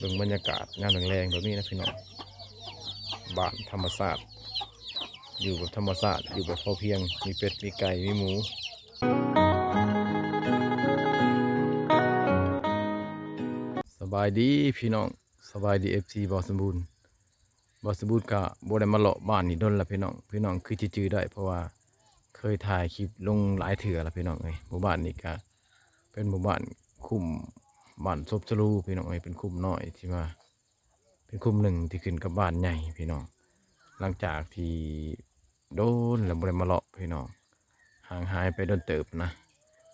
ເບິ່ງບັນຍາກາດຍາມແລງໆ ແບບນີ້ນະພີ່ນ້ອງ, ບ້ານທຳມະຊາດ ຢູ່ແບບທຳມະຊາດ ຢູ່ແບບພໍພຽງ, ມີເປັດ ມີໄກ່ ມີໝູ. ສະບາຍດີພີ່ນ້ອງ, ສະບາຍດີ ເອັຟຊີ ບ່າວສົມບູນ. ບ່າວສົມບູນກະບໍ່ໄດ້ມາເລາະບ້ານນີ້ດົນລະພີ່ນ້ອງ, ພີ່ນ້ອງຄືຊິຈື່ໄດ້ ເພາະວ່າເຄີຍຖ່າຍຄລິບລົງຫຼາຍເທື່ອລະພີ່ນ້ອງເອີຍ. ໝູ່ບ້ານນີ້ກະເປັນໝູ່ບ້ານຄຸ້ມ ບ້ານສົບສະຫຼູພີ່ນ້ອງເອີຍ, ເປັນຄຸ້ມນ້ອຍທີ່ວ່າ ເປັນຄຸ້ມໜຶ່ງທີ່ຂຶ້ນກັບບ້ານໃຫຍ່ພີ່ນ້ອງ. ຫຼັງຈາກທີ່ດົນແລ້ວບໍ່ໄດ້ມາເລາະພີ່ນ້ອງ, ຫ່າງຫາຍໄປດົນເຕີບນະ,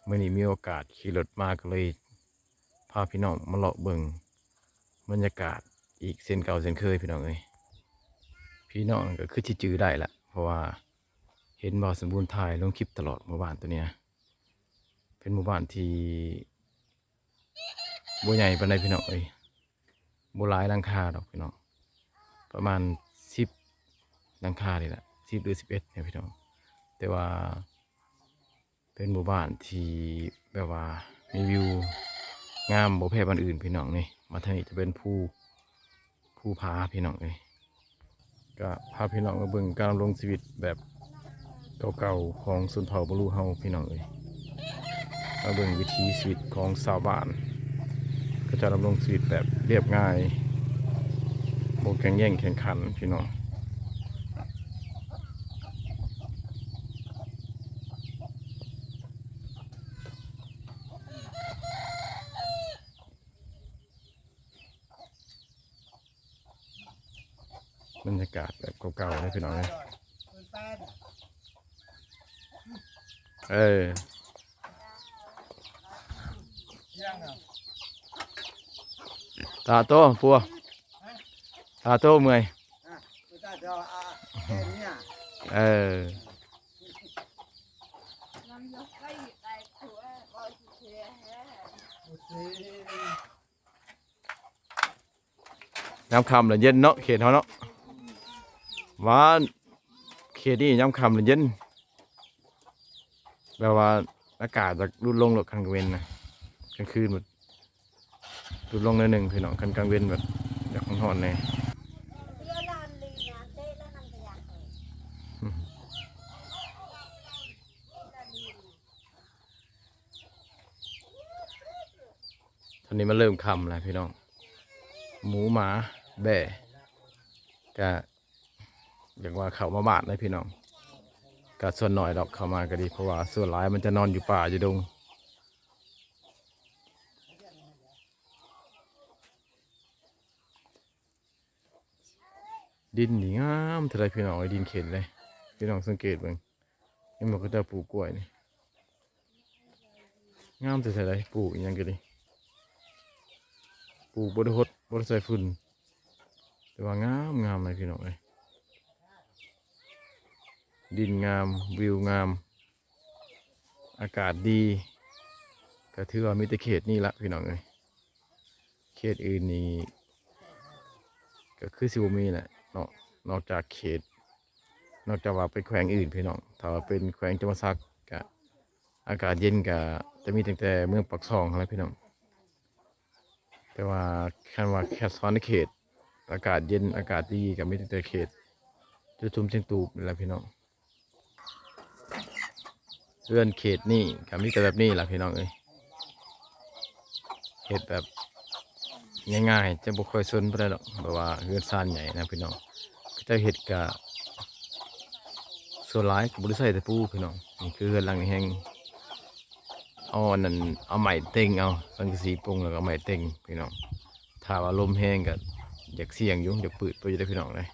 ມື້ນີ້ມີໂອກາດຂີ່ລົດມາ ກໍເລີຍພາພີ່ນ້ອງມາເລາະເບິ່ງບັນຍາກາດອີກເຊັ່ນເກົ່າເຊັ່ນເຄີຍພີ່ນ້ອງເອີຍ. ພີ່ນ້ອງກໍຄືຊິຈື່ໄດ້ລະ ເພາະວ່າເຫັນບ່າວສົມບູນຖ່າຍລົງຄລິບຕະຫຼອດ. ໝູ່ບ້ານໂຕນີ້ນະ ເປັນໝູ່ບ້ານທີ່ ບໍ່ໃຫຍ່ປານໃດພີ່ນ້ອງເອີຍ, ບໍ່ຫຼາຍຫຼັງຄາດອກພີ່ນ້ອງ, ປະມານສິບຫຼັງຄານີ້ແຫຼະ, ສິບ ຫຼື ສິບເອັດນີ້ພີ່ນ້ອງ. ແຕ່ວ່າເປັນໝູ່ບ້ານທີ່ແບບວ່າມີວິວງາມບໍ່ແພ້ບ້ານອື່ນພີ່ນ້ອງ. ນີ້ມາທາງນີ້ຈະເປັນພູ ພູຜາພີ່ນ້ອງເອີຍ. ກະພາພີ່ນ້ອງມາເບິ່ງການດຳລົງຊີວິດແບບເກົ່າໆຂອງຊົນເຜົ່າບະລຸເຮົາພີ່ນ້ອງເອີຍ, ມາເບິ່ງວິຖີຊີວິດຂອງຊາວບ້ານ. ເຂົາເຈົ້າດຳລົງຊີວິດແບບລຽບງ່າຍ, ບໍ່ແຂ່ງແຍ່ງແຂ່ງຂັນພີ່ນ້ອງ. ບັນຍາກາດແບບເກົ່າໆເດ້ພີ່ນ້ອງເອີຍ. ເອີ ຕາໂຕ ປົວ ຕາໂຕເມື່ອຍ. ເອີ ຍາມຄ່ຳລະເຢັນເນາະ ເຂດເຮົາເນາະ, ວ່າເຂດນີ້ຍາມຄ່ຳລະເຢັນ, ແບບວ່າອາກາດຈະຫຼຸດລົງໂລດ ຄັນກາງເວັນນະ, ກາງຄືນມັນຫຼຸດລົງໜ້ອຍໜຶ່ງພີ່ນ້ອງ, ຄັນກາງເວັນແບບຢາກຮ້ອນໆແດ່. ຕອນນີ້ມັນເລີ່ມຄ່ຳແລ້ວພີ່ນ້ອງ, ໝູໝາແບ້ກະຢາກວ່າເຂົ້າມາບ້ານເດ້ພີ່ນ້ອງ, ກະສ່ວນໜ້ອຍດອກເຂົ້າມາກະດີ, ເພາະວ່າສ່ວນຫຼາຍມັນຈະນອນຢູ່ປ່າຢູ່ດົງ. ດິນນີ້ງາມເທົ່າໃດພີ່ນ້ອງເອີຍ, ດິນເຂັນເດ້. ພີ່ນ້ອງສັງເກດເບິ່ງ, ເຫັນບໍ່ ເຂົາເຈົ້າປູກກ້ວຍນີ້, ງາມແທ້ໆເດ້. ປູກອີ່ຫຍັງກະດີ, ປູກບໍ່ໄດ້ຫົດ ບໍ່ໄດ້ໃສ່ຝຸ່ນ, ແຕ່ວ່າງາມໆເລີຍພີ່ນ້ອງເອີຍ. ດິນງາມ ວິວງາມ ອາກາດດີ, ກະຖືວ່າມີແຕ່ເຂດນີ້ລະພີ່ນ້ອງເອີຍ. ເຂດອື່ນນີ້ກະຄືຊິບໍ່ມີແຫຼະເນາະ, ນອກຈາກເຂດ ນອກຈາກວ່າເປັນແຂວງອື່ນພີ່ນ້ອງ. ຖ້າວ່າເປັນແຂວງຈຳປາສັກກະອາກາດເຢັນ, ກະຈະມີຕັ້ງແຕ່ເມືອງປາກຊ່ອງຫັ້ນແຫຼະພີ່ນ້ອງ. ແຕ່ວ່າຄັນວ່າແຄ່ສະຫວັນນະເຂດ ອາກາດເຢັນ ອາກາດດີ ກະມີຕັ້ງແຕ່ເຂດຈຸດຊຸມຊຽງຕູບນີ້ແຫຼະພີ່ນ້ອງ. ເຮືອນເຂດນີ້ກະມີແຕ່ແບບນີ້ລະພີ່ນ້ອງເອີຍ, ເຮັດແບບງ່າຍໆ, ຈະບໍ່ຄ່ອຍຊົນປານໃດດອກ, ແບບວ່າເຮືອນຊານໃຫຍ່ນະພີ່ນ້ອງ. ເຂົາເຈົ້າເຮັດກະສ່ວນຫຼາຍກະບໍ່ໄດ້ໃຊ້ຕະປູພີ່ນ້ອງ. ນີ້ຄືເຮືອນຫຼັງນີ້ແຮ່ງ ເອົາອັນນັ້ນ ເອົາໄມ້ເຕັງເອົາ, ສັງກະສີປົງແລ້ວກໍເອົາໄມ້ເຕັງພີ່ນ້ອງ. ຖ້າວ່າລົມແຮງກໍຢາກສ່ຽງຢູ່, ຢາກປຶດໄປຢູ່ເດ້ພີ່ນ້ອງເດ້.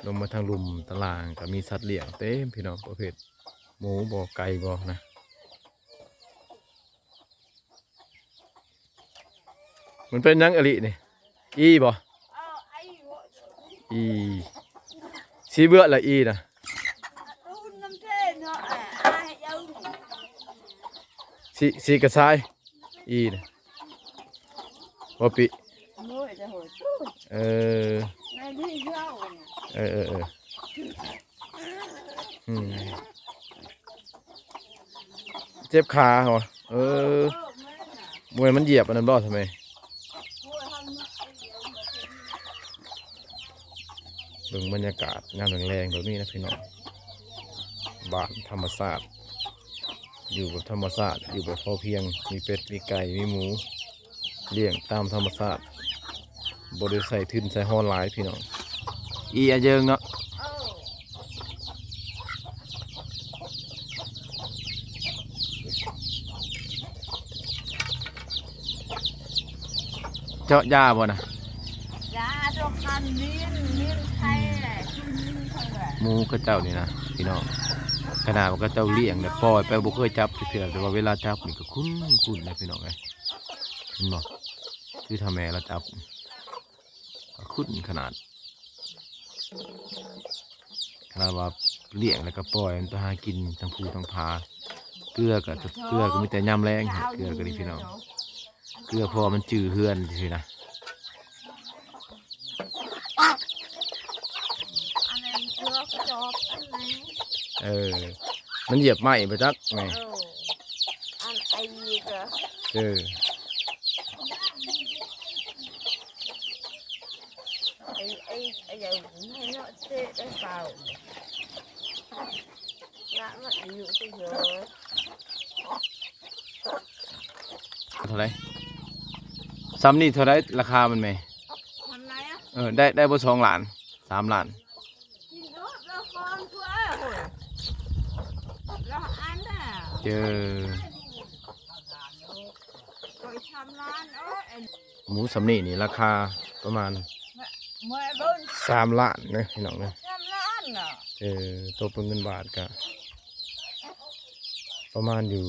ລົງມາທາງລຸ່ມຕາລ່າງກໍມີສັດລ້ຽງເຕັມພີ່ນ້ອງ, ປະເພດໝູບໍ ໄກ່ບໍນະ. ມັນເປັນຫຍັງອະລິນີ້? ອີ່ບໍ? ອີ່. ສີເບືອລະອີ່ນະ. ສີ ສີກະຊາຍ ອີ່ນະ. ບໍ່ປິ. ເອີ ເອີ ເອີ ເອີ ອືມ. ເຈັບຂາຫວາ? ເອີ. ບໍ່ແມ່ນມັນຢຽບອັນນັ້ນບໍ່ ທຳໄມ? ເບິ່ງບັນຍາກາດຍາມແລງໆ ແບບນີ້ນະພີ່ນ້ອງ, ບ້ານທຳມະຊາດ ຢູ່ແບບທຳມະຊາດ ຢູ່ແບບພໍພຽງ, ມີເປັດ ມີໄກ່ ມີໝູ ລ້ຽງຕາມທຳມະຊາດ, ບໍ່ໄດ້ໃສ່ທຶນໃສ່ຮອນຫຼາຍພີ່ນ້ອງ. ອີອາເຢິງເນາະ. ເຈາະຢາບໍ່ນະ? ຢາດອກຄັນ ມິນ ມິນໄຂ່ແຫຼະ ກິນມິນໄຂ່ແຫຼະ. ໝູເຂົາເຈົ້ານີ້ນະພີ່ນ້ອງ, ຂະໜາດວ່າເຂົາເຈົ້າລ້ຽງແລ້ວປ່ອຍໄປ ບໍ່ເຄີຍຈັບຈັກເທື່ອ, ແຕ່ວ່າເວລາຈັບນີ້ກໍຄຸ້ນໆ ນະພີ່ນ້ອງເອີຍ. ເຫັນບໍ່? ຄືຖ້າແມ່ລາວຈັບ ຄຸ້ນຂະໜາດ, ຂະໜາດວ່າລ້ຽງແລ້ວກໍປ່ອຍມັນໄປຫາກິນທາງພູທາງຜາ. ເກືອກໍ ເກືອກໍມີແຕ່ຍາມແລງ ເກືອກໍນີ້ພີ່ນ້ອງ, ເກືອເພາະວ່າມັນຈື່ເຮືອນຊື່ນະ. ອັນນັ້ນເກືອກະຈອບອັນນີ້ ເອີ ມັນຢຽບໄມ້ບໍ່ຈັກແມ່. ເອີ ອັນໄອ້ກະ ເອີ ໄອ້ ໄອ້ ໄອ້ຢາວໃຫ້ເນາະ ເຕະໄດ້ເປົ່າ ລະມາອາຍຸຊິເດີ. ເທົ່າໃດ? ຊ່ຳນີ້ເທົ່າໃດລາຄາມັນແມ່? ຊ່ຳໃດອະ? ເອີ ໄດ້ ໄດ້ບໍ່ສອງລ້ານ ສາມລ້ານ? ກິນໂລດລະກ່ອນຕົວເອີຍ ລະອັນນະ ເຈີ ໂອ້ຍ ສາມລ້ານ ໂອ້ຍ ໝູຊ່ຳນີ້ນີ້ລາຄາປະມານ ເມື່ອຍເບິ່ງ ສາມລ້ານເດີພີ່ນ້ອງເດີ ສາມລ້ານນະ. ເອີ ຕົກເປັນເງິນບາດກະປະມານຢູ່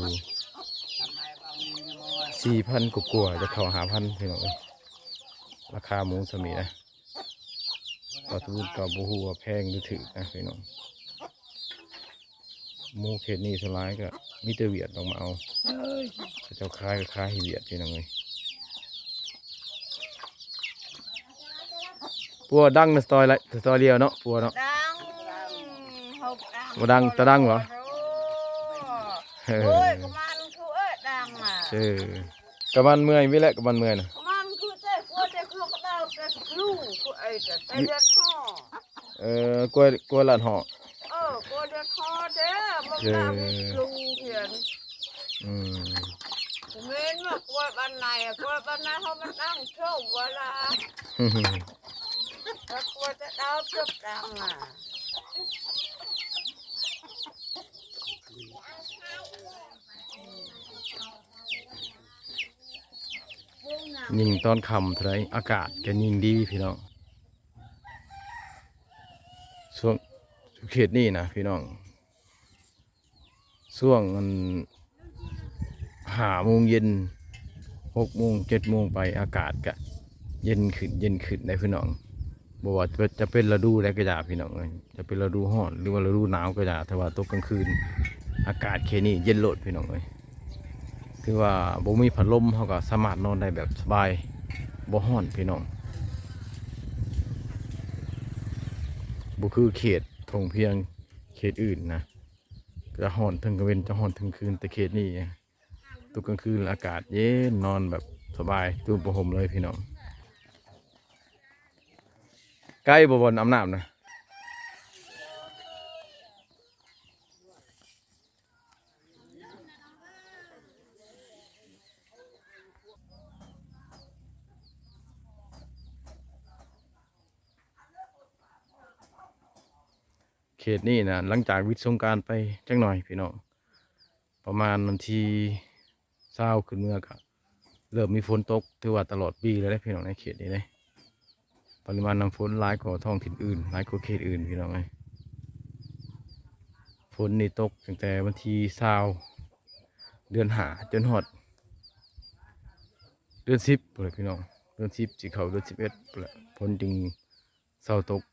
ສີ່ພັນກວ່າໆ ຈະເຂົ້າຫ້າພັນພີ່ນ້ອງເອີຍ ລາຄາໝູຊ່ຳນີ້ນະ. ປາຕູກະບໍ່ຮູ້ວ່າແພງຫຼືຖືກນະພີ່ນ້ອງ. ໝູເຂດນີ້ສ່ວນຫຼາຍກະມີແຕ່ຫວຽດອອກມາເອົາ ເຂົາເຈົ້າຂາຍກະຂາຍໃຫ້ຫວຽດພີ່ນ້ອງເອີຍ. ປົວດັງນະ ສະຕອຍ ສະຕອຍລຽວເນາະ ປົວເນາະ ດັງ ບໍ່ດັງ ຕາດັງບໍ່? ໂອ້ຍ ກະມັນຄືເອີ ດັງອະ ເອີ ກະມັນເມື່ອຍ ມີແຫຼະກະມັນເມື່ອຍນະ ກະມັນຄືແຕ່ກົວແຕ່ຄືກະເບົາແຕ່ຄື ເອີ ກົວ ກົວລາດຫໍ້ ເອີ ກົວລາດຫໍ້ ເອີ ກົວເດືອດຄໍເດີ ເອີ ພຽງ ອືມ ແມ່ນວ່າກົວບ້ານໃນ ກົວບ້ານໃນເຮົາມັນຕັ້ງໂຊກວ່າລະ ແລ້ວກົວຈະເອົາເຊືອກດັງອະ. ຍິ່ງຕອນຄ່ຳເທົ່າໃດ ອາກາດກະຍິ່ງດີພີ່ນ້ອງ. ຊ່ວງເຂດນີ້ນະພີ່ນ້ອງ ຊ່ວງອັນຫ້າໂມງເຢັນ ຫົກໂມງ ເຈັດໂມງໄປ ອາກາດກະເຢັນຂຶ້ນ ເຢັນຂຶ້ນໄດ໋ພີ່ນ້ອງ. ບໍ່ວ່າຈະເປັນລະດູໃດກະຢ່າພີ່ນ້ອງເອີຍ ຈະເປັນລະດູຮ້ອນ ຫຼືວ່າລະດູໜາວກະຢ່າ ຖ້າວ່າຕົກກາງຄືນ ອາກາດເຂດນີ້ເຢັນໂລດພີ່ນ້ອງເອີຍ. ຖືວ່າບໍ່ມີພັດລົມ ເຮົາກະສາມາດນອນໄດ້ແບບສະບາຍ ບໍ່ຮ້ອນພີ່ນ້ອງ. ບໍ່ຄືເຂດທົ່ງພຽງເຂດອື່ນນະ ຈະຮ້ອນເທິງກາງເວັນ ຈະຮ້ອນເທິງຄືນ ແຕ່ເຂດນີ້ ຕົກກາງຄືນອາກາດເຢັນ ນອນແບບສະບາຍ ຕຸ້ມຜ້າຫົ່ມເລີຍພີ່ນ້ອງ. ໄກບໍ່ ບ່ອນອາບນ້ຳນະ? ເຂດນີ້ນະ ຫຼັງຈາກວິດສົງການໄປຈັກໜ່ອຍພີ່ນ້ອງ ປະມານວັນທີຊາວຂຶ້ນເມືອກະເລີ່ມມີຝົນຕົກ ຖືວ່າຕະຫຼອດປີເລີຍເດ້ພີ່ນ້ອງ ໃນເຂດນີ້ເດ້. ປະລິມານນ້ຳຝົນຫຼາຍກວ່າທ້ອງຖິ່ນອື່ນ ຫຼາຍກວ່າເຂດອື່ນພີ່ນ້ອງເອີຍ. ຝົນນີ້ຕົກຕັ້ງແຕ່ວັນທີຊາວ ເດືອນຫ້າ ຈົນຮອດເດືອນສິບພຸ້ນແຫຼະພີ່ນ້ອງ ເດືອນສິບຊິເຂົ້າເດືອນສິບເອັດພຸ້ນແຫຼະ ຝົນຈຶ່ງເຊົາຕົກ. ເ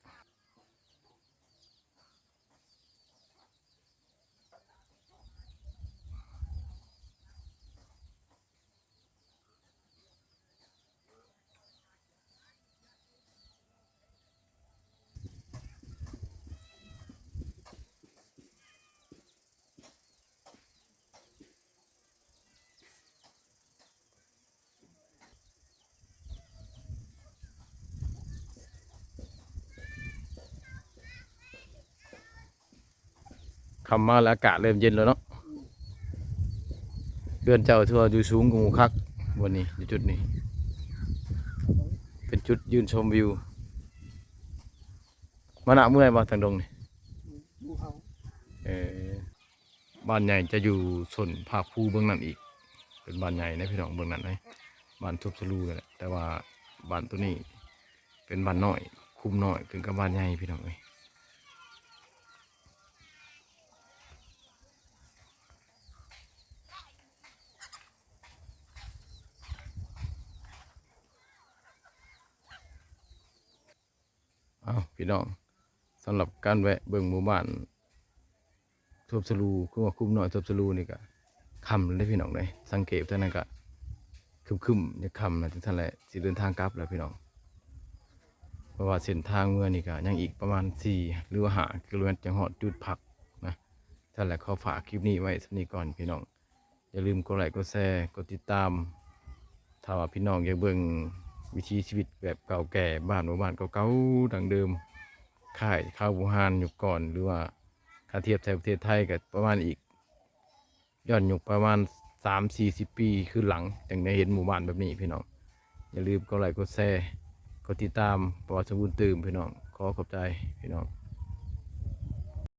ຄ່ຳມາແລ້ວອາກາດເລີ່ມເຢັນແລ້ວເນາະ. ເຮືອນເຈົ້າຖືວ່າຢູ່ສູງກວ່າໝູ່ຄັກ ບ່ອນນີ້ ຢູ່ຈຸດນີ້ ເປັນຈຸດຢືນຊົມວິວ. ມານະເມື່ອຍບໍ່ທາງດົງນີ້? ບໍ່ເອົາ ເອີ ບ້ານໃຫຍ່ຈະຢູ່ສົ້ນພາກພູເບື້ອງນັ້ນອີກ ເປັນບ້ານໃຫຍ່ເດ້ພີ່ນ້ອງ ເບື້ອງນັ້ນເດ້ ບ້ານທົບສະລູນັ້ນແຫຼະ. ແຕ່ວ່າບ້ານໂຕນີ້ເປັນບ້ານນ້ອຍ ຄຸ້ມນ້ອຍ ເຖິງກັບບ້ານໃຫຍ່ພີ່ນ້ອງເອີຍ. ເອົ້າ ພີ່ນ້ອງ ສຳລັບການແວະເບິ່ງໝູ່ບ້ານທົບສະລູ ຄືວ່າຄຸ້ມນ້ອຍທົບສະລູນີ້ກະຄ່ຳແລ້ວເດ້ພີ່ນ້ອງເດ້. ສັງເກດທາງນັ້ນກະຄຶ້ມໆ ຈະຄ່ຳແລ້ວຈັ່ງຊັ້ນແຫຼະ ຊິເດີນທາງກັບແລ້ວພີ່ນ້ອງ. ເພາະວ່າເສັ້ນທາງເມືອນີ້ກະຍັງອີກປະມານສີ່ ຫຼືວ່າຫ້າກິໂລແມັດ ຈັ່ງຮອດຈຸດພັກນະ. ຊັ້ນແຫຼະ ຂໍຝາກຄລິບນີ້ໄວ້ສ່ຳນີ້ກ່ອນພີ່ນ້ອງ. ຢ່າລືມກົດໄລ ກົດແຊ ກົດຕິດຕາມ ຖ້າວ່າພີ່ນ້ອງຢາກເບິ່ງວິຖີຊີວິດແບບເກົ່າແກ່ ບ້ານໝູ່ບ້ານເກົ່າໆ ດັ້ງເດີມ ຄ້າຍຄາວບູຮານຍຸກກ່ອນ ຫຼືວ່າຖ້າທຽບໃສ່ປະເທດໄທກໍປະມານອີກ ຍ້ອນຍຸກປະມານສາມສີ່ສິບປີຄືນຫຼັງ ຈັ່ງໄດ້ເຫັນໝູ່ບ້ານແບບນີ້ພີ່ນ້ອງ. ຢ່າລືມກົດໄລ ກົດແຊ ກົດຕິດຕາມ ປະຫວັດສະບູນຕື່ມພີ່ນ້ອງ. ຂໍຂອບໃຈພີ່ນ້ອງ.